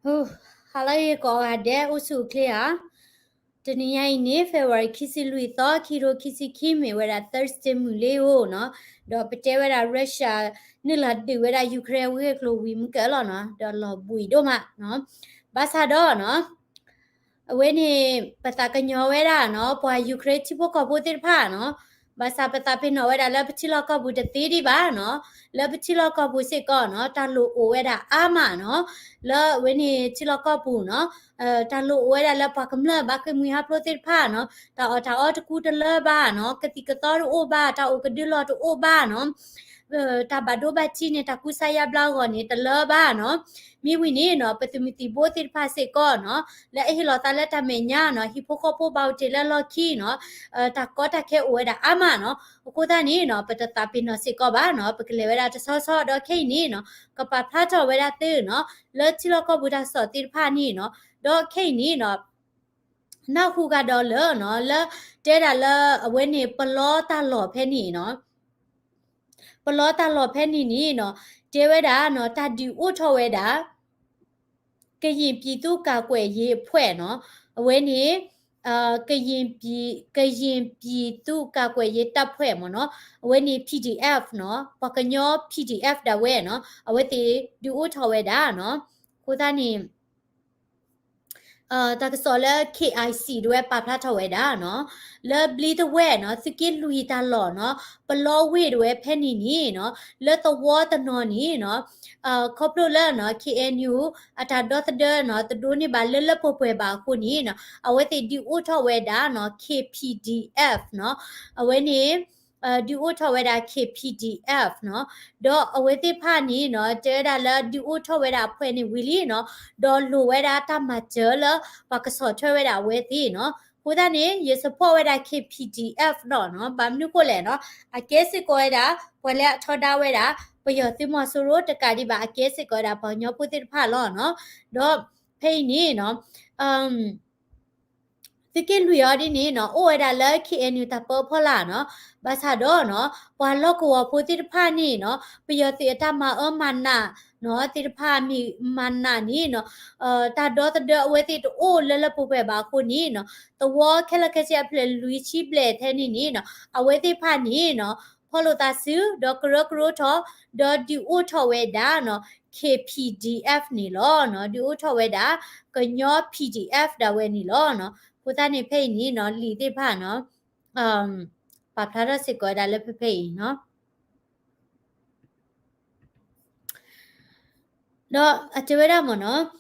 ဟူ, ဟါလၢအဂ့ၤကိးဂၤဒဲး အိၣ်ဆူၣ်အိၣ်ချ့ဧါ. တနံၤညါအံၤန့ၣ် February ခံဆံလွံၢ်သီ ခံကထိခံဆံခံ မ့ၢ်ဝဲဒၣ် Thursday မုၢ်လ့ဧိၤနီၤ, ဒီးပတဲဝဲဒၣ် Russia နုာ်လီၤဒုးဝဲဒၣ် Ukraine အဂ့ၢ်အကျိၤဝံၤမုၢ်ကၢၢ်လီၤနီၤ, ဒီးလီၤဘှံးဒိၣ်မးနီၤ. ဘၣ်ဆၣ်ဒီးနီၤ အဝဲန့ၣ် ပသးကညီၤဝဲဒၣ်နီၤ ပှၤ Ukraine ထံဖိကီၢ်ဖိသ့ၣ်တဖၣ်နီၤ, ဘၣ်ဆၣ်ပသးပ့ၤနီၣ်ဝဲဒၣ်လၢပထံလီၢ်ကီၢ်ပူၤတသ့ဒံးဘၣ်နီၤ, လၢပထံလီၢ်ကီၢ်ပူၤစ့ၢ်ကီးနီၤ တၢ်လိၣ်အိၣ်ဝဲဒၣ်အါမးနီၤ, လၢအဝဲန့ၣ်ထံလီၢ်ကီၢ်ပူၤနီၤ, တၢ်လိၣ်အိၣ်ဝဲဒၣ်လၢပှၤကမျၢၢ်ဘၣ်ဃ့ၢ်မှံဟးဖျိးသ့ၣ်တဖၣ်နီၤ, တၢ်အီၣ်တၢ်အီတကူတလၢဘၣ်နီၤ, ကသံၣ်ကသီတအိၣ်ဘၣ်, တၢ်အိၣ်ကဒုလီၢ်တအိၣ်ဘၣ်နီၤ, တၢ်ဘၣ်ဒိဘၣ်ထံးန့ၣ် တၢ်ကူစါယါဘျါအဂီၢ်န့ၣ် တလၢဘၣ်နီၤ. မ့ၢ်ဝံၤန့ၣ်နီၤ ပသုးမုၢ်သံၣ်ဘိသ့ၣ်တဖၣ်စ့ၢ်ကီးနီၤ လၢအဟ့ၣ်လီၤသးလၢတၢ်မဲာ်ညါနီၤ ဟံၣ်ဖိဃီဖိဘၣ်အိၣ်တ့ၢ်လၢလီၢ်ခံနီၤ, တၢ်ကီတၢ်ခဲအိၣ်ဝဲဒၣ်အါမးနီၤ. အဃိသတးန့ၣ်နီၤ ပတသးပ့ၤနီၣ်စ့ၢ်ကီးဘၣ်နီၤ, ပကလဲၤဝဲဒၣ်တဆီဆီဒီးခဲအံၤန့ၣ်နီၤ ကပာ်ဖျါထီၣ်ဝဲဒၣ်သုနီၤ လၢထံလီၢ်ကီၢ်ပူၤတၢ်ကစီၣ်သ့ၣ်တဖၣ်န့ၣ်နီၤ, ဒီးခဲအံၤန့ၣ်နီၤ နၢ်ဟူကဒီးလၢနီၤ လၢတဲဒၣ်လၢအဝဲန့ၣ် ပလီတၢ်လီၢ်ဖဲန့ၣ်နီၤ, ပလီတၢ်လီၢ်ဖဲန့ၣ်န့ၣ်နီၤ တဲဝဲဒၣ်နီၤ တၢ်ဒုးအိၣ်ထီၣ်ဝဲဒၣ် ကရင်ပြည်သူ့ကာကွယ်ရေးအဖွဲ့နီၤ, အဝဲန့ၣ် ကရင်ပြည်သူ့ကာကွယ်ရေးတပ်ဖွဲ့မ့ၢ်နီၤ, အဝဲန့ၣ် PDF နီၤ, ပှၤကညီ PDF ဒၣ်ဝဲနီၤ, အဝဲသ့ၣ်ဒုးအိၣ်ထီၣ်ဝဲဒၣ်နီၤ. အဃိသတးန့ၣ် တၢ်ကစီၣ်လၢ KIC ဒၣ်ဝဲပာ်ဖျါထီၣ်ဝဲဒၣ်နီၤ, လၢဘျံးတဝဲၢ်နီၤ သုးက့လွံၢ်တၢ်လီၢ်နီၤ, ပလီဝ့ၢ်ဒၣ်ဝဲဖဲန့ၣ်န့ၣ်နီၤ, လၢသဝီတနီၤန့ၣ်နီၤ, ခီဖျိလၢနီၤ KNU အတၢ်ဒီသဒၢနီၤ တဒိးန့ၢ်ဘၣ်လၢလၢပှဲၤပှဲၤဘၣ်အဃိန့ၣ်နီၤ, အဝဲသ့ၣ်ဒုးအိၣ်ထီၣ်ဝဲဒၣ်နီၤ KPDF နီၤ, အဝဲန့ၣ် ဒုးအိၣ်ထီၣ်ဝဲဒၣ် KPDF နီၤ, ဒီးအဝဲသ့ၣ်တဖၣ်န့ၣ်နီၤ တဲဝဲဒၣ်လၢဒုးအိၣ်ထီၣ်ဝဲဒၣ်အဖှဲးန့ၣ်ဝံၤလံနီၤ, ဒီးလိၣ်ဝဲဒၣ်တၢ်မၤစၢၤလၢပှၤကဆီၣ်ထွဲဝဲဒၣ်အဝဲသ့ၣ်နီၤ. အဃိသတးန့ၣ် ယ support ဝဲဒၣ် KPDF နီၤနီၤ, ဘၣ်မနုၤဃိလဲၣ်နီၤ, အကဲစ့ၢ်ကီးဝဲဒၣ် ပှၤလၢအထီဒါဝဲဒၣ် ပယီၤသုးမီၤစိရိၤတကးဒံးဘၣ် အကဲစ့ၢ်ကီးဝဲဒၣ်ပှၤကညီဖိသ့ၣ်တဖၣ်လီၤနီၤ. ဒီးဖဲအံၤန့ၣ်နီၤ သုးက့လွံၢ်အီၤဒ်န့ၣ်နီၤ အိၣ်ဝဲဒၣ်လၢ KNU တၢ်ပၢဖီလာ်နီၤ, ဘၣ်ဆၣ်ဒီးနီၤ ပှၤလီၢ်ကဝီၤဖိသ့ၣ်တဖၣ်န့ၣ်နီၤ ပယီၤသုးအတၢ်မၤအၢမၤနးနီၤ သ့ၣ်တဖၣ်မ့ၢ်မၤနးန့ၣ်နီၤ တၢ်ဒီသဒၢအဝဲသ့ၣ်တအိၣ်လၢလၢပှဲၤပှဲၤဘၣ်အဃိန့ၣ်နီၤ သဝီခဲလၢာ်ခဲဆ့အဖျၢၣ်လွံၢ်ဆံဘျဲၣ်ထဲန့ၣ်န့ၣ်နီၤ အဝဲသ့ၣ်တဖၣ်န့ၣ်နီၤ ဖီၣ်လိာ်သးစု ဒီးကရၢကရိထီၣ် ဒီးဒုးအိၣ်ထီၣ်ဝဲဒၣ်နီၤ KPDF န့ၣ်လီၤ. ဒုးအိၣ်ထီၣ်ဝဲဒၣ် ကညီ PDF ဒၣ်ဝဲန့ၣ်လီၤ. အဃိသတးန့ၣ်ဖဲအံၤန့ၣ်နီၤ လံာ်သ့ၣ်တဖၣ်နီၤ ပာ်ဖျါထီၣ်စ့ၢ်ကီးဝဲဒၣ်လၢဖဲဖဲအံၤနီၤ ဒီးအတဲဝဲဒၣ်မ့ၢ်နီၤ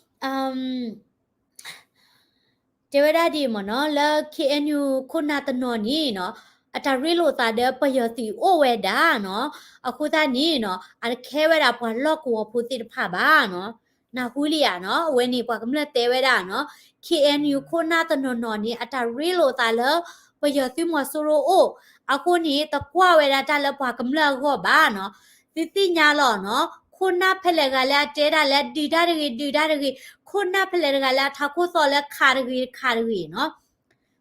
တဲဝဲဒၣ်ဒ်အံၤမ့ၢ်နီၤ လၢ KNU ခိၣ်နၢ်တနီၤန့ၣ်နီၤ အတၢ်ရ့လိာ်သးဒီးပယီၤသုးအိၣ်ဝဲဒၣ်နီၤ အဃိသတးန့ၣ်နီၤ အတခဲဝဲဒၣ်ပှၤလီၢ်ကဝီၤဖိသ့ၣ်တဖၣ်ဘၣ်နီၤ နၢ်ဟူလံဧါနီၤ အဝဲန့ၣ်ပှၤကမျၢၢ်တဲဝဲဒၣ်နီၤ KNU ခိၣ်နၢ်တနီၤနီၤန့ၣ် အတၢ်ရ့လိာ်သးလၢ ပယီၤသုးမီၤစိရိၤအိၣ် အဃိန့ၣ် တကွၢ်ဝဲဒၣ်တၢ်လၢပှၤကမျၢၢ်အဂီၢ်ဘၣ်နီၤ သုသ့ၣ်ညါလီၤနီၤ ခိၣ်နၢ်ဖဲလဲၣ်ဂၤလၢအတဲဒၣ်လၢဒုးတၢ်တဂ့ၤ ဒုးတၢ်တဂ့ၤ ခိၣ်နၢ်ဖဲလဲၣ်တဂၤလၢအထးခိၣ်သီလၢခးတဂ့ၤ ခးတဂ့ၤနီၤ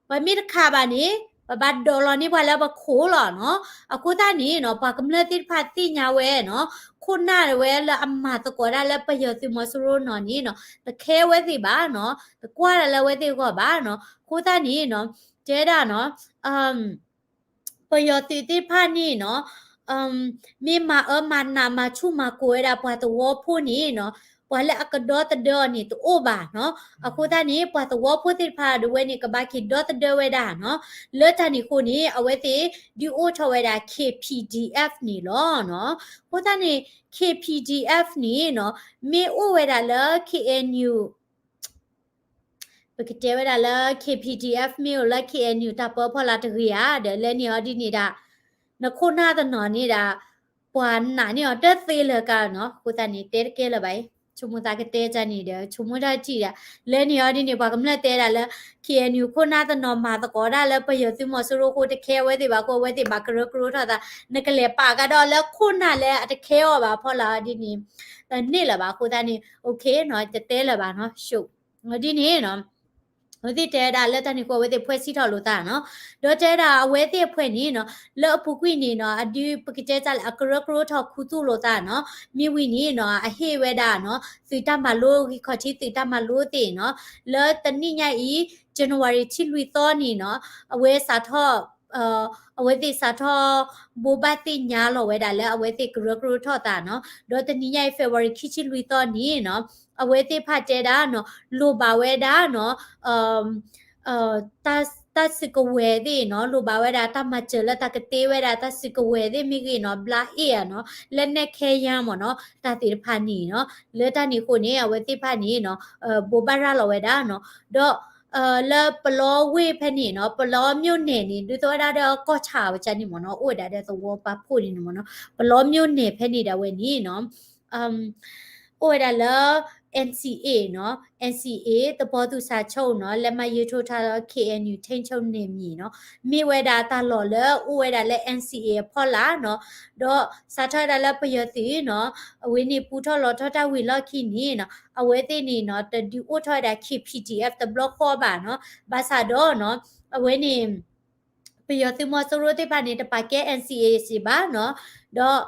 ပမ့ၢ်တခးဘၣ်န့ၣ် ပဘၣ်ဒိးလီၤန့ၢ်ပှၤလၢပခိၣ်လီၤနီၤ အဃိသတးန့ၣ်နီၤ ပှၤကမျၢၢ်သ့ၣ်တဖၣ်သ့ၣ်ညါဝဲနီၤ ခိၣ်နၢ်ဝဲလၢအမၤသကိးတၢ်လၢပယီၤသုးမီၤစိရိၤနီၤန့ၣ်နီၤ တခဲဝဲသ့ၣ်ဘၣ်နီၤ တကွၢ်တၢ်လၢအဝဲသ့ၣ်အဂီၢ်ဘၣ်နီၤ အဃိသတးန့ၣ်နီၤ တဲဒၣ်နီၤ ပယီၤသုးသ့ၣ်တဖၣ်န့ၣ်နီၤ မ့ၢ်မၤအၢမၤနးမၤဆူၣ်မၤကိၤဝဲဒၣ်ပှၤသဝီဖိန့ၣ်နီၤ ပှၤလၢအကဒီသဒၢအီၤန့ၣ်တအိၣ်ဘၣ်နီၤ အဃိသတးန့ၣ် ပှၤသဝီဖိသ့ၣ်တဖၣ်ဒၣ်ဝဲန့ၣ် ကဘၣ်က့ၤဒီသဒၢဝဲဒၣ်နီၤ လၢတၢ်န့ၣ်အဃိန့ၣ် အဝဲသ့ၣ်ဒုးအိၣ်ထီၣ်ဝဲဒၣ် KPDF န့ၣ်လီၤနီၤ အဃိသတးန့ၣ် KPDF န့ၣ်နီၤ မ့ၢ်အိၣ်ဝဲဒၣ်လၢ KNU ပကတဲဝဲဒၣ်လၢ KPDF မ့ၢ်အိၣ်လၢ KNU တၢ်ပၢဖီလာ်တဂ့ၤဧါ ဒီးလဲန့ၢ်အီၤဒ်န့ၣ်ဒၣ် နခိၣ်နၢ်တနီၤန့ၣ်ဒၣ် ပှၤနာ်န့ၢ်အီၤတသ့လၢၤကါနီၤ အဃိသတးန့ၣ် တဲတကဲလၢၤဘၣ်အံၤ ဆိကမိၣ်သးကတဲကန့ၣ်ဒီး ဆိကမိၣ်တၢ်ထံၣ်ဒၣ် လဲန့ၢ်အီၤဒ်န့ၣ် ပှၤကမျၢၢ်တဲဒၣ်လၢ KNU ခိၣ်နၢ်တနီၤမၤသကိးတၢ်လၢပယီၤသုးမီၤစိရိၤအဃိ တခဲအဝဲသ့ၣ်ဘၣ်အဃိ အဝဲသ့ၣ်ဘၣ်ကရၢကရိထီၣ်သး နကလဲၤပာ်ကဒီးလၢခိၣ်နၢ်လၢအတခဲအီၤဘၣ်ဖီလာ်ဒ်န့ၣ် တန့ၢ်လၢၤဘၣ်အဃိသတးန့ၣ် okay နီၤ တတဲလၢၤဘၣ်နီၤ ဆိ ဒ်န့ၣ်နီၤ အဝဲသ့ၣ်တဲဝဲဒၣ်လၢတၢ်န့ၣ်အဃိ အဝဲသ့ၣ်ဖှဲဆံးထီၣ်လိာ်သးနီၤ, ဒီးတဲဝဲဒၣ်အဝဲသ့ၣ်အဖှဲန့ၣ်နီၤ လၢအပူၤကွံာ်န့ၣ်နီၤ အဒုးပကတဲတၢ်လၢအကရၢကရိထီၣ်ခူသူၣ်လိာ်သးနီၤ, မ့ၢ်ဝံၤန့ၣ်နီၤ အဟ့ၣ်ဝဲဒၣ်နီၤ သုးတၢ်မၤလိ ဂံၢ်ခီၣ်ထံးသုးတၢ်မၤလိသ့ၣ်နီၤ, လၢတနံၣ်ညါအံၤ January ထံလွံၢ်သီန့ၣ်နီၤ အဝဲစးထီၣ် အဝဲသ့ၣ်စးထီၣ် ဘိးဘၣ်သ့ၣ်ညါလီၤဝဲဒၣ်လၢအဝဲသ့ၣ်ကရၢကရိထီၣ်သးနီၤ, ဒီးတနံၤညါအံၤ February ခံဆံလွံၢ်သီန့ၣ်နီၤ အဝဲသ့ၣ်တဖၣ်တဲဒၣ်နီၤ လိၣ်ဘၣ်ဝဲဒၣ်နီၤ တၢ်စုကဝဲၤသ့ၣ်နီၤ လိၣ်ဘၣ်ဝဲဒၣ်တၢ်မၤစၢၤလၢတၢ်ကတ့ဝဲဒၣ်တၢ်စုကဝဲၤသ့ၣ်မ့ၢ်ဂ့ၤနီၤ ဘျါအ့ၣ်ဧါနီၤ လၢနဲၣ်ခဲယါမ့ၢ်နီၤ တၢ်သ့ၣ်တဖၣ်န့ၣ်နီၤ လၢတၢ်န့ၣ်အဃိန့ၣ် အဝဲသ့ၣ်တဖၣ်န့ၣ်နီၤ ဘိးဘၣ်ရၤလီၤဝဲဒၣ်နီၤ ဒီး လၢပလီဝ့ၢ်ဖဲန့ၣ်နီၤ ပလီမျိုးနယ်န့ၣ် ဒ်သိးဝဲဒၣ်ဒီးကီၢ်ဆၣ်အဝဲန့ၣ်မ့ၢ်နီၤ အိၣ်ဝဲဒၣ်ဒီးသဝီပာ်ဖှိၣ်န့ၣ်မ့ၢ်နီၤ ပလီမျိုးနယ်ဖဲန့ၣ်ဒၣ်ဝဲန့ၣ်နီၤ အိၣ်ဝဲဒၣ်လၢ NCA နီၤ NCA သဘောတူစာချုပ်နီၤ လက်မှတ်ရေးထိုးထားသော KNU ထိန်းချုပ်နယ်မြေနီၤ မ့ၢ်ဝဲဒၣ်တၢ်လီၢ်လၢအိၣ်ဝဲဒၣ်လၢ NCA အဖီလာ်နီၤ ဒီးစးထီၣ်ဝဲဒၣ်လၢပယီၤသုးနီၤ အဝဲန့ၣ်ပူထီၣ်လီၤထီၣ်တၢ်ဝံၤလီၢ်ခံန့ၣ်နီၤ အဝဲသ့ၣ်န့ၣ်နီၤ တဒုးအိၣ်ထီၣ်ဝဲဒၣ် K P D F တဘျီဃီဘၣ်နီၤ ဘၣ်ဆၣ်ဒီးနီၤ အဝဲန့ၣ် ပယီၤသုးမီၤစိရိၤသ့ၣ်တဖၣ်န့ၣ် တပာ်ကဲ NCA စ့ၢ်ဘၣ်နီၤ ဒီး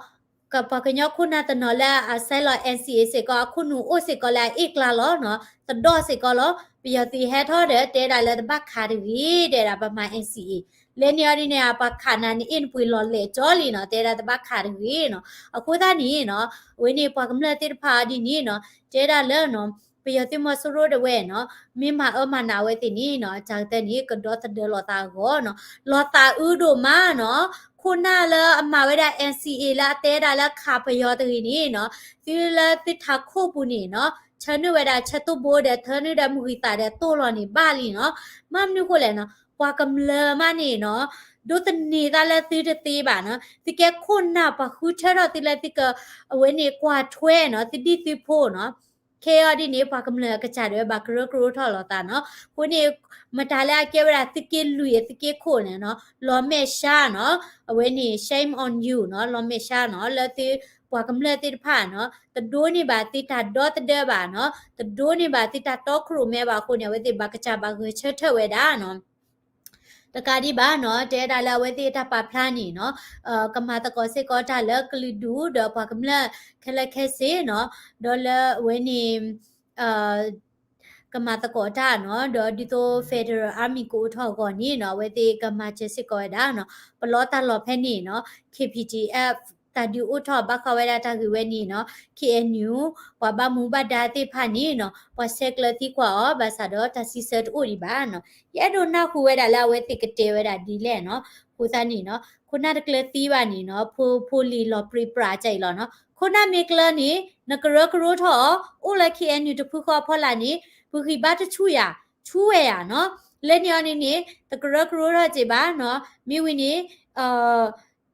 ပှၤကညီခိၣ်နၢ်တနီၤလၢအဆဲးလီၤ NCA စ့ၢ်ကီး အခိၣ်နူာ်အိၣ်စ့ၢ်ကီးလၢအအ့ၣ်ကျါလီၤနီၤ သဒီၣ်စ့ၢ်ကီးလီၤ ပယီၤသုးဟဲထီၣ်ဒီး တဲဒၣ်လၢတဘၣ်ခးတဂ့ၤ တဲဒၣ်ပမၤ NCA လဲန့ၣ်အီၤဒ်န့ၣ် ပှၤခးနၤန့ၣ်အ့ၣ်နပှ့ၤလီၤလဲာ်ကၠီလံနီၤ တဲဒၣ်တဘၣ်ခးတဂ့ၤနီၤ အဃိသတးန့ၣ်နီၤ အဝဲန့ၣ်ပှၤကမျၢၢ်သ့ၣ်တဖၣ်အီၤဒ်န့ၣ်နီၤ တဲဒၣ်လၢနီၤ ပယီၤသုးမီၤစိရိၤဒၣ်ဝဲနီၤ မ့ၢ်မၤအၢမၤနးအဝဲသ့ၣ်န့ၣ်နီၤ အတၢ်ကတၢၢ်န့ၣ် ကဒီသဒၢလီၤသးအဂီၢ်နီၤ လီၤသးအုးဒိၣ်မးနီၤ ခိၣ်နၢ်လၢအမၤဝဲဒၣ် NCA လၢအတဲဒၣ်လၢခးပယီၤတဂ့ၤန့ၣ်နီၤ သုလၢသုထးခိၣ်ပူၤန့ၣ်နီၤ ဆၢနုာ်ဝဲဒၣ်ဆၢတိၢ်ဘိဒီး ထၢနုာ်ဒီးမုၢ်ဂံၢ်သးဒီးတိၢ်လီၤန့ၣ်ဘၣ်လံနီၤ မ့ၢ်မနုၤအဃိလဲၣ်နီၤ ပှၤကမျၢၢ်မးန့ၣ်နီၤ ဒိးသန့ၤသးလၢသုတသ့ဘၣ်နီၤ သုကဲခိၣ်နၢ်ပှၤဃုထၢထီၣ်သုလၢသုက အဝဲန့ၣ်ကွၢ်ထွဲနီၤ သုဒံၣ်သုဖိနီၤ ခဲအံၤဒ်န့ၣ် ပှၤကမျၢၢ်အကစၢ်ဒၣ်ဝဲဘၣ်ကရၢကရိထီၣ်လီၤသးနီၤ အဃိန့ၣ် မတၤလၢအကဲဝဲဒၣ်သုးက့လွံၢ်အသုးက့ခိၣ်န့ၣ်နီၤ လီၤမဲာ်ဆှါနီၤ အဝဲန့ၣ် shame on you နီၤ လီၤမဲာ်ဆှါနီၤ လၢသုပှၤကမျၢၢ်သ့ၣ်တဖၣ်နီၤ တဒိးန့ၢ်ဘၣ်သုတၢ်ဒီသဒၢဘၣ်နီၤ တဒိးန့ၢ်ဘၣ်သုတၢ်တီခိၣ်ရိၣ်မဲဘၣ်အဃိန့ၣ် အဝဲသ့ၣ်ဘၣ်ကစၢ်ဘၣ်ဂဲၤဆၢထၢၣ်ဝဲဒၣ်နီၤ တကးဒံးဘၣ်နီၤ တဲဒၣ်လၢအဝဲသ့ၣ်တၢ်ပာ်ဖျါန့ၣ်နီၤ ကမၤသကိးစ့ၢ်ကီးတၢ်လၢကလုာ်ဒူၣ်ဒီးပှၤကမျၢၢ်ခဲလၢာ်ခဲဆ့နီၤ ဒီးလၢအဝဲန့ၣ် ကမၤသကိးတၢ်နီၤ ဒီးဒ်သိး Federal Army ကအိၣ်ထီၣ်အဂီၢ်န့ၣ်နီၤ အဝဲသ့ၣ်ကမၤစၢၤစ့ၢ်ကီးဝဲဒၣ်နီၤ ပလီတၢ်လီၢ်ဖဲန့ၣ်နီၤ K P D F တၢ်ဒုးအိၣ်ထီၣ်ဘၣ်ဃးဝဲဒၣ်တၢ်ဂ့ၢ်ဝဲန့ၣ်နီၤ K N U ပှၤဘၣ်မူဘၣ်ဒါသ့ၣ်တဖၣ်န့ၣ်နီၤ ပှၤဆဲးကျၢသံကွၢ်အီၤ ဘၣ်ဆၣ်ဒီးတၢ်စံးဆၢတအိၣ်ဒံးဘၣ်နီၤ ယအဲၣ်ဒိးနၢ်ဟူဝဲဒၣ်လၢအဝဲသ့ၣ်ကတဲဝဲဒၣ်ဒ်လဲၣ်နီၤ အဃိသတးန့ၣ်နီၤ ခိၣ်နၢ်တကျၢၤသံဘၣ်န့ၣ်နီၤ ဖိ ဖိလံၤလီၤပြံပြါကါအံၤလီၤနီၤ ခိၣ်နၢ်မ့ၢ်ကျၢၤန့ၣ် နကရၢကရိထီၣ်အီၤ အိၣ်လၢ K N U တဖုဃီအဖီလာ်န့ၣ် ပဂံၢ်ဘါတဆူၣ်ယၤ ဆူၣ်ဝဲယၤနီၤ လၢန့ၣ်အီၤန့ၣ်န့ၣ် တကရၢကရိထီၣ်စ့ၢ်ဘၣ်နီၤ မ့ၢ်ဝံၤန့ၣ်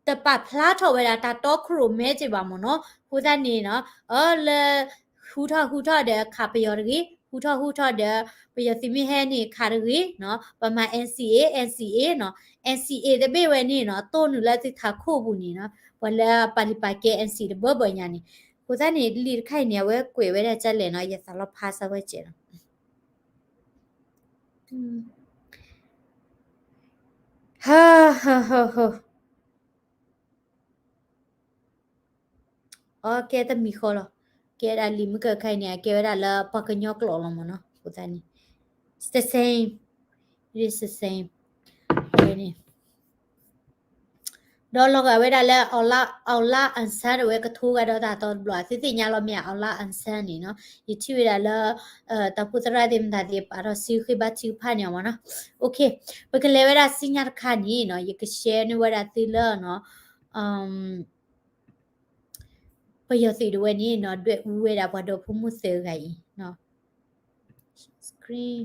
တပာ်ဖျါထီၣ်ဝဲဒၣ်တၢ်တီခိၣ်ရိၣ်မဲစ့ၢ်ဘၣ်မ့ၢ်နီၤ အဃိသတးန့ၣ်နီၤ လၢ ဟူထီၣ်ဟူထီၣ်ဒီးခးပယီၤတဂ့ၤ ဟူထီၣ်ဟူထီၣ်ဒီး ပယီၤသုးမ့ၢ်ဟဲန့ၣ်ခးတဂ့ၤနီၤ ပမၤ N C A N C A နီၤ N C A တဘ့ၣ်ဝဲန့ၣ်နီၤ တိၢ်နုာ်လၢသုထးခိၣ်ပူၤန့ၣ်နီၤ ပှၤလၢပာ်လုၢ်ပာ်ကဲ N C A တဘၢဘၢညါန့ၣ် အဃိသတးန့ၣ် လံာ်တခါအံၤန့ၣ် အဝဲကွဲးဝဲဒၣ်ကလဲၣ်နီၤ ယသးလီၤဖးစၢ်ဝဲကဲးနီၤ ဟ ဟ ဟ ဟ အကဲတမံၤဃီလီၤ ကဲဒၣ်လံာ်မုၢ်ကၢခါအံၤန့ၣ် အကဲဝဲဒၣ်လၢပှၤကညီကျိာ်လီၤမ့ၢ်နီၤ အဃိသတးန့ၣ် it's the same it is the same ဝဲန့ၣ် ဒီးလီၤဂာ်ဝဲဒၣ်လၢ အောင်လအံဆန်း ဒၣ်ဝဲကထိဂၤဒီးတၢ်သီတဘျီ သုသ့ၣ်ညါလီၤမ့ၢ် အောင်လအံဆန်း န့ၣ်နီၤ ယထံၣ်ဝဲဒၣ်လၢ တၢ်အိၣ်ဖှိၣ်သရၣ်သ့ၣ်မတၤသ့ၣ် ပာ်ထီၣ်စုဃ့ဘါထုကဖၣ်န့ၣ်မ့ၢ်နီၤ ပကလဲၤဝဲဒၣ်ဆူညါတခါန့ၣ်နီၤ ယက share န့ၢ်ဝဲဒၣ်သုလၢနီၤ ပယီၤသုးဒၣ်ဝဲန့ၣ်နီၤ ဒွဲၣ်အူဝဲဒၣ်ပှၤဒီဖိမိၢ်သၢဂၤအံၤ screen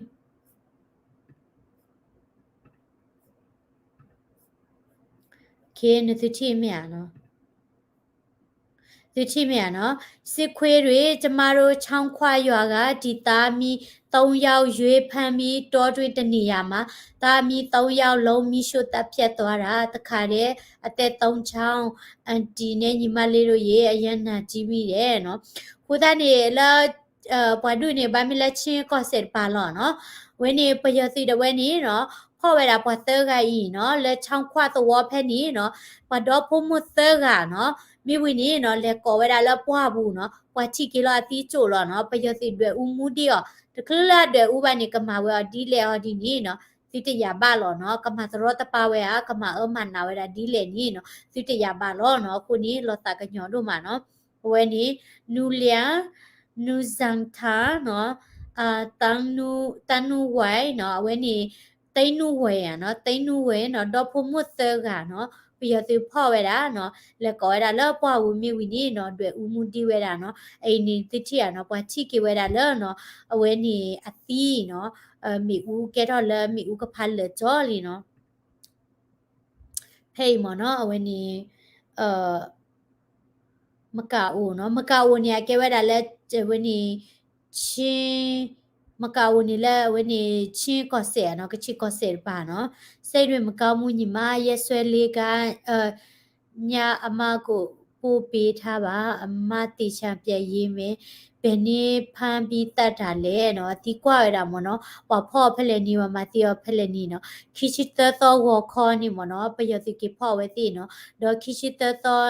နသုထံၣ်မ့ၢ်ဧါနီၤ သုထံၣ်မ့ၢ်ဧါနီၤ စစ်ခွေးတွေ ကျမတို့ ချောင်းခွရွာက ဒီသားမီးသုံးယောက် ရွေးဖမ်းပြီး တောတွင်းတနေရာမှာ သားမီးသုံးယောက်လုံး မီးရှို့သတ်ဖြတ်သွားတာ တစ်ခါတည်း အသက်သုံးချောင်း အန်တီနဲ့ညီမလေးတို့ရေ အရမ်းနာကျင်မိတယ် နီၤ အဃိသတးန့ၣ် လၢ ပှၤဒူၣ်န့ၣ် ဘၣ်မ့ၢ်လၢ ခၠ့ၣ်ကီၢ်စဲၣ်တပၤလီၤနီၤ. အဝဲန့ၣ် ပယီၤသုးဒၣ်ဝဲန့ၣ်နီၤ ဖီၣ်ဝဲဒၣ်ပှၤသၢဂၤအံၤနီၤ လၢ ခၠၣ်ခွၣ်သဝီဖဲန့ၣ်နီၤ ပှၤဒီဖိမိၢ်သၢဂၤနီၤ မ့ၢ်ဝံၤန့ၣ်နီၤ လဲၤကိးဝဲဒၣ်လၢပှၢ်ပူၤနီၤ ပှၤထံၣ်က့ၤလီၤအသံကၠိၣ်လီၤနီၤ ပယီၤသုးဒွဲၣ်အူမူဒံးအီၤ တချုးလၢအဒွဲၣ်အူဘၣ်န့ၣ် ကမၤဝဲအီၤဒ်လဲၣ်အီၤဒ်န့ၣ်နီၤ သုတယာ်ဘၣ်လီၤနီၤ ကမၤတရီတပါဝဲဧါ ကမၤအၢမၤနးဝဲဒၣ်ဒ်လဲၣ်န့ၣ်နီၤ သုတယာ်ဘၣ်လီၤနီၤ အဃိန့ၣ် လီၤသးကညီၤဒိၣ်မးနီၤ အဝဲန့ၣ် နူလၠၣ် နူစၣ်ထၣ်နီၤ တၢ်နူဝဲနီၤ အဝဲန့ၣ် တၢ်နူဝဲနီၤ တၢ်နူဝဲနီၤ ဒီဖိမိၢ်သၢဂၤနီၤ ပယီၤသုးဖီၣ်ဝဲဒၣ်နီၤ လဲၤကိးဝဲဒၣ်လၢပှၢ်ပူၤမ့ၢ်ဝံၤန့ၣ်နီၤ ဒွဲၣ်အူမူဒံးဝဲဒၣ်နီၤ အအံၤန့ၣ်သုထံၣ်ဧါနီၤ ပှၤထံၣ်က့ၤဝဲဒၣ်လၢနီၤ အဝဲန့ၣ်အသံနီၤ မ့ၣ်အူကဲထီၣ်လၢမ့ၣ်အူကဖးလၢာ်ကၠီလံနီၤ ဖဲအံၤမ့ၢ်နီၤ အဝဲန့ၣ် မကၤအိၣ်နီၤ မကၤအိၣ်န့ၣ် အကဲဝဲဒၣ်လၢ အဝဲန့ၣ် ခၠ့ၣ် မကၤအိၣ်န့ၣ်လၢအဝဲန့ၣ် ခၠ့ၣ်ကီၢ်စဲၣ်နီၤ ကခၠ့ၣ်ကီၢ်စဲၣ်တပၤနီၤ စဲဒွဲၣ်မကၤမူညီမး ယဲၢ်စွဲလ့ကါ ညအမါကိုပို့ပေးထားပါ အမသေချာပြန်ရေးမယ် ဘယ်နေ့ဖမ်းပြီးသတ်တာလဲနီၤ အသံကွၢ်ဝဲဒၣ်မ့ၢ်နီၤ ပှၤဖီၣ်အီၤဖဲလဲၣ်န့ၣ် ပှၤမၤသံအီၤဖဲလဲၣ်န့ၣ်နီၤ ခံဆံသၢသီဂီၤခီန့ၣ်မ့ၢ်နီၤ ပယီၤသုးက့ၤဖီၣ်အဝဲသ့ၣ်နီၤ ဒီးခံဆံသၢသီ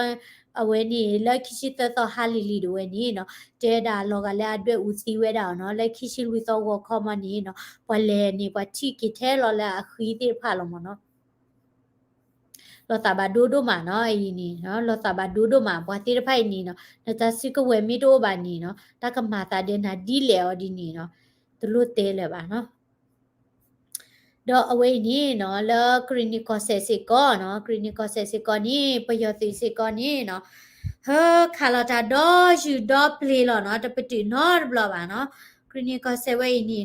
အဝဲန့ၣ် လၢခံဆံသၢသီဟါလံၤလံၤဒၣ်ဝဲန့ၣ်နီၤ တဲဒၣ်လီၤဂာ်လၢအဒွဲၣ်အူသံဝဲဒၣ်အီၤနီၤ လၢခံဆံလွံၢ်သီဂီၤခီမ့ၢ်န့ၣ်နီၤ ပှၤလဲၤန့ၣ် ပှၤထံၣ်က့ၤထဲလီၤလၢအဃံသ့ၣ်တဖၣ်လီၤမ့ၢ်နီၤ လီၤသးဘၣ်ဒိဒိၣ်မးနီၤ အံၤန့ၣ်နီၤ လီၤသးဘၣ်ဒိဒိၣ်မး ပှၤသ့ၣ်တဖၣ်အံၤန့ၣ်နီၤ နတၢ်စုကဝဲၤမ့ၢ်တအိၣ်ဘၣ်န့ၣ်နီၤ တၢ်ကမၤသးဒီးနၤဒ်လဲၣ်အီၤဒ်န့ၣ်နီၤ တလိၣ်တဲလၢၤဘၣ်နီၤ ဒီးအဝဲအံၤန့ၣ်နီၤ လၢကရံၣ်နံၣ်ကီၢ်စဲၣ်စ့ၢ်ကီးနီၤ ကရံၣ်နံၣ်ကီၢ်စဲၣ်စ့ၢ်ကီးန့ၣ် ပယီၤသုးစ့ၢ်ကီးန့ၣ်နီၤ ဟၢခးလီၤတၢ်ဒီယူၤဒီပျ့ၤလီၤနီၤ တပတုာ်နီတဘျီဘၣ်နီၤ ကရံၣ်နံၣ်ကီၢ်စဲၣ်ဝဲအံၤန့ၣ်နီၤ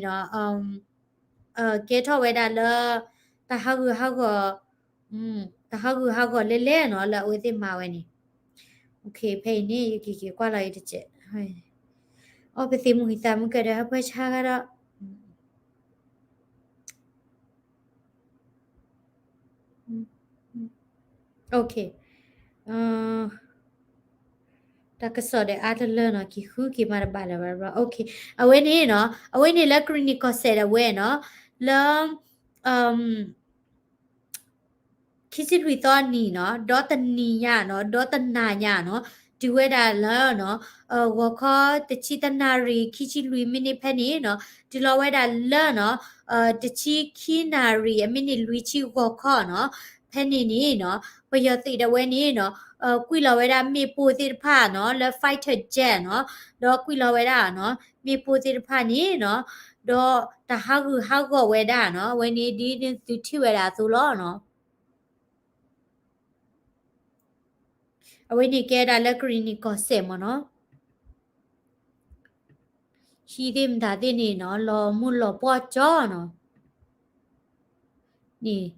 ကဲထီၣ်ဝဲဒၣ်လၢ တၢ်ဟးဂူာ်ဟးဂီၤ တၢ်ဟးဂူာ်ဟးဂီၤလဲၣ်လဲၣ်နီၤ လၢအဝဲသ့ၣ်မၤဝဲန့ၣ် ဖဲအံၤန့ၣ် ယကက့ၤကွၢ်လီၤအံၤတစဲး အီ ပသံးမုၢ်ဂံၢ်သးမုၢ်ကဲဒီးဟၢဖၢဆါဂၤဒီး တၢ်ကစီၣ်ဒီးအါတလၢနီၤ က့ၤဃုက့ၤမးတဘၣ်လၢၤဘၣ် အဝဲန့ၣ်နီၤ အဝဲန့ၣ်လၢကရံၣ်နံၣ်ကီၢ်စဲၣ်ဒၣ်ဝဲနီၤ လၢ ခံဆံလွံၢ်သီနံၤနီၤ ဒီတနံၤညါနီၤ ဒီတနၤညါနီၤ တုၤဝဲဒၣ်လၢနီၤ ဂီၤခီတဆံတနၣ်ရံၣ် ခံဆံလွံၢ်မံးနံးဖဲန့ၣ်နီၤ တုၤလီၤဝဲဒၣ်လၢနီၤ တဆံခံနၣ်ရံၣ် အမံးနံးလွံၢ်ဆံဂီၤခီနီၤ ဖဲန့ၣ်န့ၣ်နီၤ ပယီၤသုးဒၣ်ဝဲန့ၣ်နီၤ ကွံာ်လီၤဝဲဒၣ်မ့ၣ်ပိၢ်သ့ၣ်တဖၣ်နီၤ လၢ fighter jet နီၤ ဒီးကွံာ်လီၤဝဲဒၣ်နီၤ မ့ၣ်ပိၢ်သ့ၣ်တဖၣ်န့ၣ်နီၤ ဒီးတၢ်ဟးဂူာ်ဟးဂီၤဝဲဒၣ်နီၤ အဝဲန့ၣ်ဒ်သုထံၣ်ဝဲဒၣ်အသိးလီၤနီၤ အဝဲန့ၣ်ကဲဒၣ်လၢကရံၣ်နံၣ်ကီၢ်စဲၣ်မ့ၢ်နီၤ ဟံၣ်သ့ၣ်မတၤသ့ၣ်န့ၣ်နီၤ လီၤမူလီၤပှီၢ်ကၠီနီၤ န့ၣ်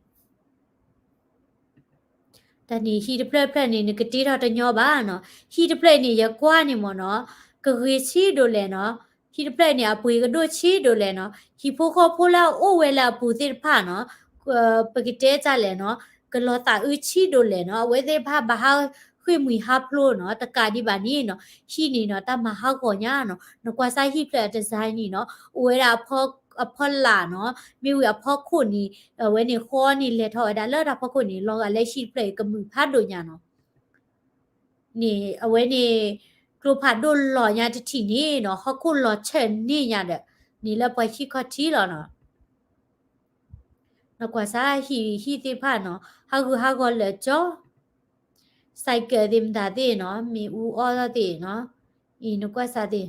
တၢ်န့ၣ်ဟံၣ်တဖျၢၣ်ဖျၢၣ်န့ၣ် နကတ့ထီၣ်တညီဘၣ်နီၤ ဟံၣ်တဖျၢၣ်အံၤန့ၣ် ယကွၢ်န့ၣ်မ့ၢ်နီၤ ကဂ့ၤဆံးဒိၣ်လဲၣ်နီၤ ဟံၣ်တဖျၢၣ်အံၤန့ၣ် အပှ့ၤကဒိၣ်ဆံးဒိၣ်လဲၣ်နီၤ ဟံၣ်ဖိဃီဖိလၢအအိၣ်ဝဲလၢအပူၤသ့ၣ်တဖၣ်နီၤ ပကတဲတၢ်လဲၣ်နီၤ ကလီၤသးအုးဆံးဒိၣ်လဲၣ်နီၤ အဝဲသ့ၣ်တဖၣ်ဘၣ်ဟးဃ့ၢ်မှံဟးဖျိးနီၤ တကးဒံးဘၣ်န့ၣ်နီၤ ဟံၣ်န့ၣ်နီၤ တၢ်မၤဟးဂီၤညါနီၤ နကွၢ်စၢ်ဟံၣ်ဖျၢၣ်အ design န့ၣ်နီၤ အိၣ်ဝဲဒၣ်အဖီလာ်နီၤ မ့ၢ်ဝံၤအဖီခိၣ်န့ၣ် အဝဲန့ၣ်ဃီန့ၣ်လဲၤထီၣ်ဝဲဒၣ်လၢတၢ်ဖီခိၣ်န့ၣ် လီၤဂာ်လၢဟံၣ်တဖျၢၣ်အံၤကမုာ်ဖးဒိၣ်ညါနီၤ န့ၣ် အဝဲန့ၣ် ကျိဖးဒိၣ်လီၤညါတထံၣ်န့ၣ်နီၤ ဟီၣ်ခိၣ်လီၤဆၢၣ်န့ၢ်ညါဒီး န့ၣ်လၢပှၤဟံၣ်ခီၣ်ထံးလီၤနီၤ နကွၢ်စၢ်ဟံၣ် ဟံၣ်သ့ၣ်တဖၣ်နီၤ ဟးဂူာ်ဟးဂီၤလၢာ်ကၠီ စဲးကဲးသ့ၣ်မတၤသ့ၣ်နီၤ မ့ၣ်အူအီထီၣ်သ့ၣ်နီၤ အံၤနကွၢ်စၢ်သ့ၣ်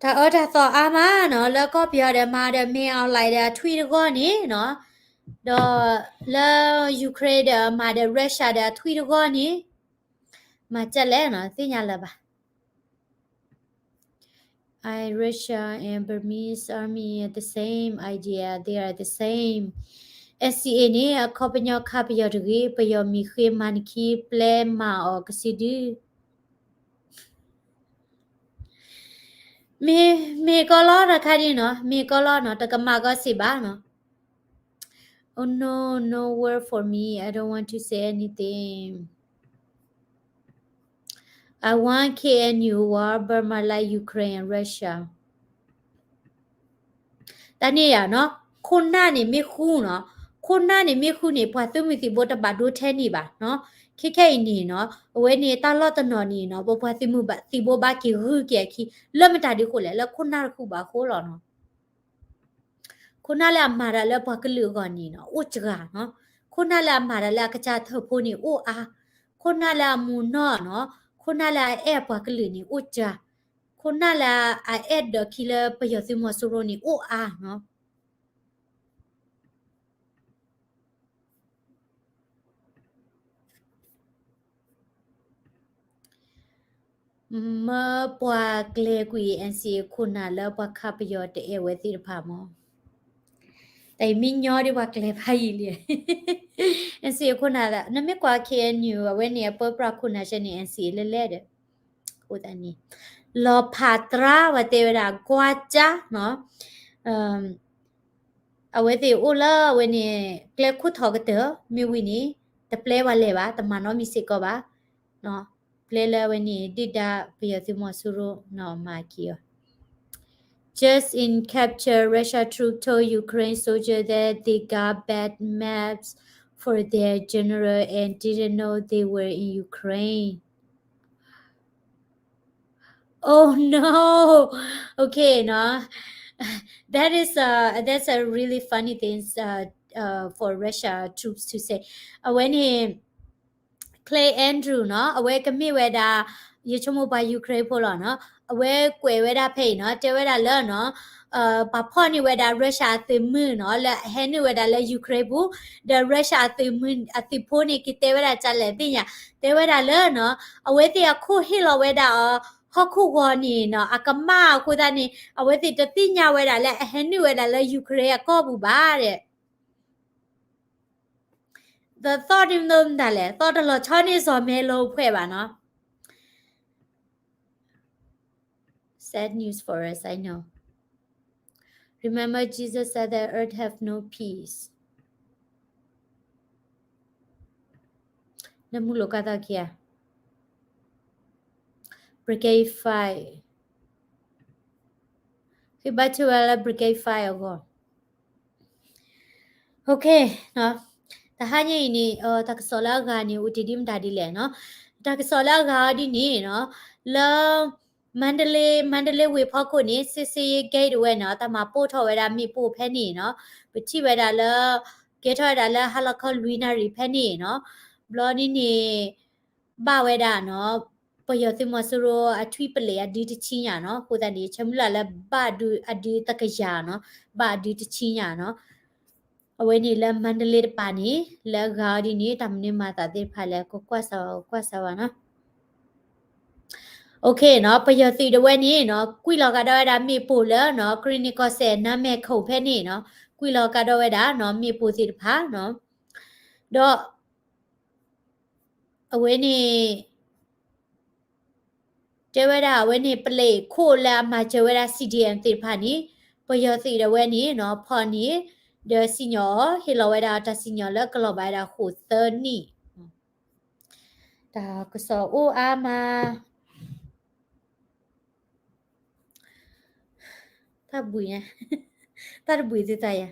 တၢ်အၢတၢ်သီအါမးနီၤ လၢကီၢ်ပယီၤဒီးမၤဒီး မ့ၢ် online ဒီးအထွံၣ်တဂီၢ်န့ၣ်နီၤ ဒီးလၢ Ukraine ဒီးမၤဒီး Russia ဒီးအထွံၣ်တဂီၢ်န့ၣ် မၤကၢ်လဲၣ်နီၤ သ့ၣ်ညါလၢၤဘၣ် I Russia and Burmese army are the same idea, they are the same. SCA န့ၣ် အခီပညီခါပယီၤတဂ့ၤ, ပယီၤမ့ၢ်ဃ့မၤနခံ ပျဲမၤအီၤကစုဒု မ့ၢ် မ့ၢ်ကီလီၤတခါဒ်နီၤ, မ့ၢ်ကီလီၤနီၤ, တကမၣ်ကီစ့ၢ်ဘၣ်နီၤ. Oh no, no word for me. I don't want to say anything. I want K N U, Burma, like Ukraine and Russia. တၢ်န့ၣ်ယၤနီၤ, ခိၣ်နၢ်န့ၣ်မ့ၢ်ဃူနီၤ, ခိၣ်နၢ်န့ၣ်မ့ၢ်ဃူန့ၣ် ပှၤသုးမုၢ်သံၣ်ဘိတဘၣ်ဒိထဲန့ၣ်ဘၣ်နီၤ. ခဲခဲအံၤန့ၣ်နီၤ, အဝဲန့ၣ်တၢ်လီၢ်တနီၤန့ၣ်နီၤ, ပပှၤသုးမုၢ်သံၣ်ဘိဘၣ်က့ၤဂုာ်က့ၤအခံ, လၢမတၤဒုးဃိလဲၣ်, လၢခိၣ်နၢ်တဃူဘၣ်အဃိလီၤနီၤ. ခိၣ်နၢ်လၢအမၤတၢ်လၢပှၤကလုာ်အဂီၢ်န့ၣ်နီၤ, အိၣ်စှၤနီၤ. ခိၣ်နၢ်လၢအမၤတၢ်လၢအကစၢ်ထၢၣ်ဖိန့ၣ် အိၣ်အါ. ခိၣ်နၢ်လၢအမူနီၢ်နီၤ, ခိၣ်နၢ်လၢအအဲၣ်ပှၤကလုာ်န့ၣ် အိၣ်စှၤ. ခိၣ်နၢ်လၢအအဲၣ်ဒိးခံလၢပယီၤသုးမီၤစိရိၤန့ၣ် အိၣ်အါနီၤ. မၢပှၤကျဲၤကွံာ် N C A ခိၣ်နၢ်လၢပှၤခးပယီၤတအဲၣ်ဝဲသ့ၣ်တဖၣ်မၢ်. တၢ်အံၤမ့ၢ်ညီဒ်ပှၤကျဲၤဖးယံာ်လံ. N C A ခိၣ်နၢ်လၢ နမ့ၢ်ကွၢ် K N U အဝဲန့ၣ် အပၢပြးခိၣ်နၢ်ဆဲန့ၣ် N C A လၢလဲၣ်ဒီး အဃိသတးန့ၣ် လီၤဖးသရၣ် ပှၤတဲဝဲဒၣ် ကွၢ်ကၠါနီၤ. အဝဲသ့ၣ်အိၣ်လၢအဝဲန့ၣ် ကျဲခိၣ်ထီၣ်ကတၢၢ် မ့ၢ်ဝံၤန့ၣ် တပျဲပှၤလဲၤဘၣ်, တမၤနီတမံၤစ့ၢ်ကီးဘၣ်. ပျဲလၢအဝဲန့ၣ် ဒုၣ်ဒါပယီၤသုးမီၤစိရိၤနီၤ မၤခံအီၤ. Just in capture, Russia troops told Ukraine soldiers that they got bad maps for their general and didn't know they were in Ukraine. Oh no! Okay, no. That is uh that's a really funny thing uh uh for Russia troops to say. အဝဲန့ၣ် Clay Andrew နီၤ, အဝဲကမ့ၢ်ဝဲဒၣ် ယဆိကမိၣ်ပှၤ Ukraine ဖိလီၤနီၤ, အဝဲကွဲးဝဲဒၣ်ဖဲအံၤနီၤ, တဲဝဲဒၣ်လၢနီၤ ပှၤဖီၣ်န့ၢ်ဝဲဒၣ် Russia အသုးမုၢ်နီၤ, လၢအဟဲနုာ်ဝဲဒၣ်လၢ Ukraine ပူၤ, ဒီး Russia အသုးမုၢ်အသုးဖိန့ၣ် ကတဲဝဲဒၣ်ကလဲၣ်သ့ၣ်ညါ, တဲဝဲဒၣ်လၢနီၤ အဝဲသ့ၣ်အခိၣ်ဟ့ၣ်လီၤဝဲဒၣ်အီၤ ဟီၣ်ခိၣ်ဂီၤန့ၣ်နီၤ အကမၣ်အဃိသတးန့ၣ် အဝဲသ့ၣ်တသ့ၣ်ညါဝဲဒၣ်လၢအဟဲနုာ်ဝဲဒၣ်လၢ Ukraine အကီၢ်ပူၤဘၣ်ဒီး သီၣ်ဒ်မနုၤမတၤလဲၣ်, သီၣ်တလီၤဆီန့ၢ်စီၤမဲလိာ်ဖှဲးဘၣ်နီၤ. Sad news for us, I know. Remember, Jesus said that earth have no peace. နမုၢ်လိာ်ကၢ်သီၣ်ခံဂၤ Brigade Five. ဃ့ဘါထုဝဲလၢ Brigade Five အဂီၢ်. Okay နီၤ, တဟါညါအံၤန့ၣ် တၢ်ကစီၣ်လၢအဂၤန့ၣ် အိၣ်တ့ၢ်ဒ်မတၤဒ်လဲၣ်နီၤ. တၢ်ကစီၣ်လၢအဂၤအီၤဒ်န့ၣ်နီၤ, လၢ မန္တလေး, မန္တလေးဝ့ၢ်ဖီခိၣ်န့ၣ် စစ်ဆေးရေးဂိတ် ဝဲနီၤ, တၢ်မၤပိၢ်ထီၣ်ဝဲဒၣ်မ့ၣ်ပိၢ်ဖဲန့ၣ်နီၤ, ပထံၣ်ဝဲဒၣ်လၢ ကဲထီၣ်ဝဲဒၣ်လၢဟါလီၤခီလွံၢ်နၣ်ရံၣ်ဖဲန့ၣ်နီၤ, ဘျီန့ၣ်န့ၣ် ဘၣ်ဝဲဒၣ်နီၤ ပယီၤသုးမီၤစိရိၤအထွံၣ်ပလံးအဒုတဆံညါနီၤ, အဃိသတးန့ၣ် ဆၢမုၢ်လၢ်လၢဘၣ်အဒုတကယၤနီၤ, ဘၣ်အဒုတဆံညါနီၤ. အဝဲန့ၣ်လၢမန္တလေးတပၤန့ၣ် လၢအဂၤအီၤဒ်န့ၣ် တၢ်မနုၤမၤသးသ့ၣ်တဖၣ်လဲၣ် ကကွၢ်စၢ်ဝဲ ကကွၢ်စၢ်ဝဲနီၤ. Okay နီၤ, ပယီၤသုးဒၣ်ဝဲန့ၣ်နီၤ ကွံာ်လီၤကဒီးဝဲဒၣ်မ့ၣ်ပိၢ်လၢနီၤ ကရ့ၣ်နံၣ်ကီၢ်စဲၣ် နါမဲာ်ခိၣ်ဖဲန့ၣ်နီၤ, ကွံာ်လီၤကဒီးဝဲဒၣ်နီၤ မ့ၣ်ပိၢ်သ့ၣ်တဖၣ်နီၤ, ဒီး အဝဲန့ၣ် တဲဝဲဒၣ်အဝဲန့ၣ် ပလံးခိၣ်လၢအမၤစၢၤဝဲဒၣ် C D M သ့ၣ်တဖၣ်န့ၣ် ပယီၤသုးဒၣ်ဝဲန့ၣ်နီၤ ဖီၣ်န့ၢ် ဒီးစံၣ်ညီၣ်အီၤ ဟ့ၣ်လီၤဝဲဒၣ်တၢ်စံၣ်ညီၣ်လၢကလီၤဘၣ်ဝဲဒၣ်ဃိးသၢနံၣ်. တၢ်ကစီၣ်အိၣ်အါမး တၢ်ဘှံး, တၢ်တဘှံးသုသးယၤ.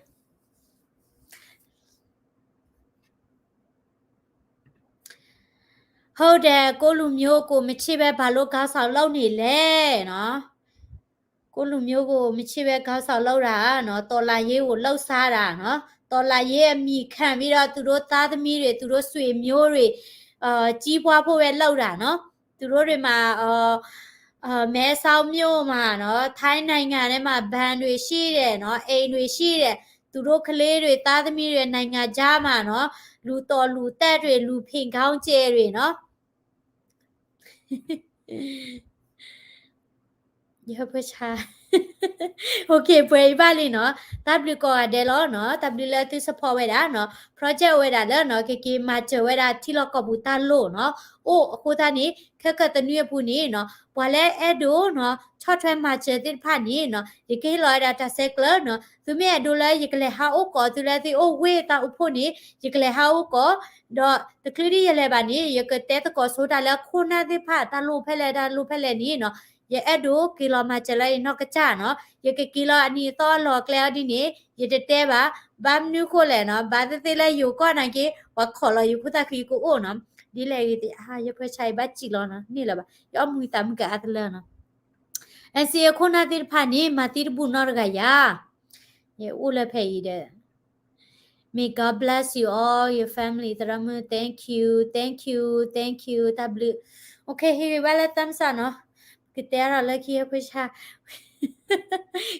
ဟုတ်တယ်, ကိုယ့်လူမျိုးကို မချစ်ဘဲ ဘာလို့ ခေါင်းဆောင် လုပ်နေလဲ နော်. ကိုယ့်လူမျိုးကို မချစ်ဘဲ ခေါင်းဆောင် လုပ်တာနော်, တော်လှန်ရေးကို လုပ်စားတာနော်, တော်လှန်ရေး အမည်ခံပြီးတော့ သူတို့သားသမီးတွေ သူတို့ဆွေမျိုးတွေ ကြီးပွားဖို့ပဲ လုပ်တာနော်. သူတို့တွေမှာ မဲဆောက်မြို့မှာနော်, ထိုင်းနိုင်ငံထဲမှာ ဘဏ်တွေရှိတယ်နော်, အိမ်တွေရှိတယ်, သူတို့ကလေးတွေ သားသမီးတွေ နိုင်ငံခြားမှာနော်, လူတော်လူသက်တွေ လူဖင်ခေါင်းကျယ်တွေနော်. ယဟၢဖၢဆါ Okay, ပှဲၤအံၤဘၣ်လံနီၤ, တၢ်ဘျုးကိးဂၤဒဲးလီၤနီၤ, တၢ်ဘျုးလၢသု support ဝဲဒၣ်နီၤ, project အိၣ်ဝဲဒၣ်လၢနီၤ ကက့ၤမၤစၢၤဝဲဒၣ်ထံလီၢ်ကီၢ်ပူၤတၢ်လိၣ်နီၤ, အိၣ်အဃိသတးန့ၣ် ခဲကတနွံအပူၤန့ၣ်နီၤ ပှၤလၢအဲၣ်ဒိးနီၤ ဆီၣ်ထွဲမၤစၢၤသ့ၣ်တဖၣ်န့ၣ်နီၤ ယကဟ့ၣ်လီၤဝဲဒၣ်တၢ်ဆဲးကျၢနီၤ, သုမ့ၢ်အဲၣ်ဒိးလၢယကလဲၤဟးအိၣ်ကိးသုလၢ သုအိၣ်ဝ့ၢ်သးအိၣ်ဖှိၣ်န့ၣ် ယကလဲၤဟးအိၣ်ကိး, ဒီးတချုးဒ်ယလဲၤဘၣ်န့ၣ် ယကတဲသကိးဆိတၢ်လၢခိၣ်နၢ်သ့ၣ်တဖၣ် တၢ်လိၣ်ဖဲလဲၣ် တၢ်လိၣ်ဖဲလဲၣ်န့ၣ်နီၤ, ယအဲၣ်ဒိးက့ၤလီၤမၤစၢၤလၢယနီၢ်ကစၢ်နီၤ, ယကက့ၤလီၤအနံၤအသီအလီၢ်အကျဲအီၤဒ်န့ၣ် ယတတဲဘၣ်, ဘၣ်မနုၤဃိလဲၣ်နီၤ, ဘၣ်သ့ၣ်သ့ၣ်လၢယိၤကီၢ်နာ်က့ ပှၤခိးလီၤယခိၣ်သၣ်ဃံကအိၣ်နီၤ, ဒ်လဲၣ်ဂ့ၤသ့ၣ် ယခွဲးဆါအံၤဘၣ်စံၣ်လီၤနီၤ န့ၣ်လၢၤဘၣ် ယအီၣ်မူသးမုၢ်ကအါတလၢနီၤ, အစ့အခိၣ်နၢ်သ့ၣ်တဖၣ်န့ၣ် မၤသံတဘူၣ်နီတဂၤယၤ, ယအိၣ်လၢဖဲအံၤဒီး May God bless you all, your family သရၣ်မုၣ် thank you, thank you, thank you တၢ်ဘျုး, okay ဟ့ၣ်ဂံၢ်ဘါလၢ thumbs up နီၤ, ကတဲထီၣ်လၢခံခွဲးဆါ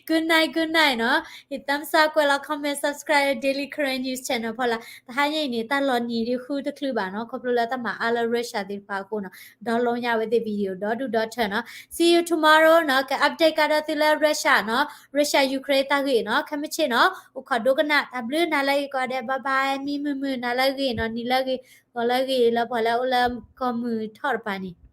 Good night, good night နီၤ, ဟ့ၣ် thumbs up ကွဲးလီၤ comment, subscribe Daily Karen News Channel ဖီလာ်, တဟါညါအံၤန့ၣ် တၢ်လီၤနံၤဒ်ဃုတချုးဘၣ်နီၤ, ခီဖျိလၢတၢ်မၤအါလၢ Russia သ့ၣ်တဖၣ်အဃိနီၤ, download ညါဝဲသ့ၣ် video ဒီဒူၣ်ဒီထၢနီၤ, see you tomorrow နီၤ, က update ကဒီးသုလၢ Russia နီၤ, Russia Ukraine တၢ်ဂ့ၢ်နီၤ, ခဲမုၢ်ဆ့ၣ်နီၤ, အိၣ်ခိးဒိကနၣ်, တၢ်ဘျုးနၤလၢအဂ့ၤကိးဂၤဒဲး, bye bye, မံမုာ်မုာ် နၤလၢအဂ့ၤနီၤ, နံၤလၢအဂ့ၤ, ဂီၤလၢအဂ့ၤ လၢပှၤလၢအအိၣ်လၢကီၢ်မုၢ်ထီၣ်တပၤန့ၣ်